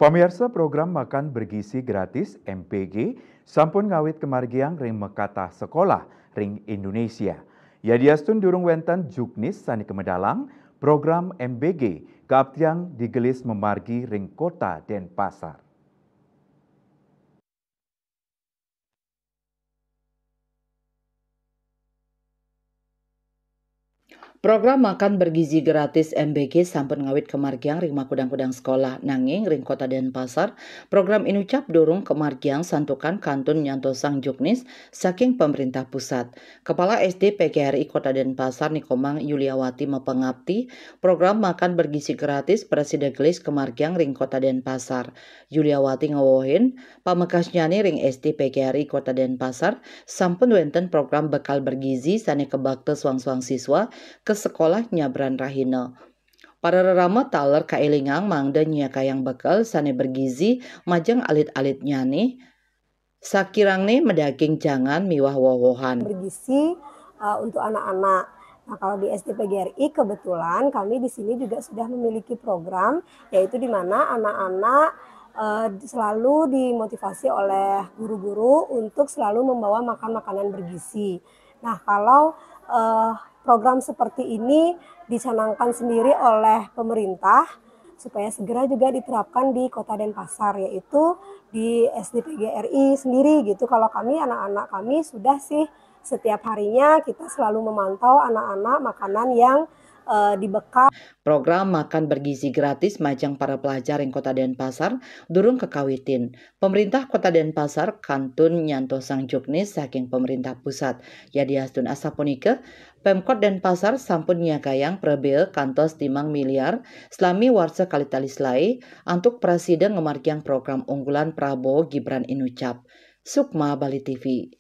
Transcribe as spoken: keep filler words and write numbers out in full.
Pamirsa, program makan bergizi gratis M B G sampun ngawit kemargiang ring makatah sekolah ring Indonesia. Yadiastun durung wenten juknis sane kamedalang, program M B G kaaptiang digelis mamargi ring Kota Denpasar. Program makan bergizi gratis M B G sampun ngawit kamargiang ring makudang-kudang sekolah, nanging ring Kota Denpasar, program inucap durung kamargiang santukan kantun nyantosang juknis saking pemerintah pusat. Kepala S D P G R I Kota Denpasar Nikomang Yuliawati mapangapti, program makan bergizi gratis prasida gelis kamargiang ring Kota Denpasar. Yuliawati ngawohin, pamekasnyane ring S D P G R I Kota Denpasar sampun wenten program bekal bergizi sane kabakta soang-soang siswa ka sekolah nyabran rahina. Para rerama taler kaelingang mangda nyiakayang bekal sane bergizi majeng alit-alitnyane, sakirangne madaging jangan miwah woh-wohan. Bergizi uh, untuk anak-anak. Nah, kalau di S D P G R I kebetulan kami di sini juga sudah memiliki program, yaitu di mana anak-anak uh, selalu dimotivasi oleh guru-guru untuk selalu membawa makan makanan bergizi. Nah, kalau uh, program seperti ini dicanangkan sendiri oleh pemerintah supaya segera juga diterapkan di Kota Denpasar, yaitu di S D P G R I sendiri gitu. Kalau kami, anak-anak kami sudah sih setiap harinya kita selalu memantau anak-anak makanan yang uh, dibekal. Program makan bergizi gratis majeng para pelajar ring Kota Denpasar durung kakawitin. Pemerintah Kota Denpasar kantun nyantosang juknis saking pemerintah pusat. Yadiastun asapunika, Pemkot Denpasar sampun nyiagayang prabea kantos limang miliar salami warsa kalih tali selae antuk prasida ngamargiang program unggulan Prabowo Gibran inucap. Sukma, Bali T V.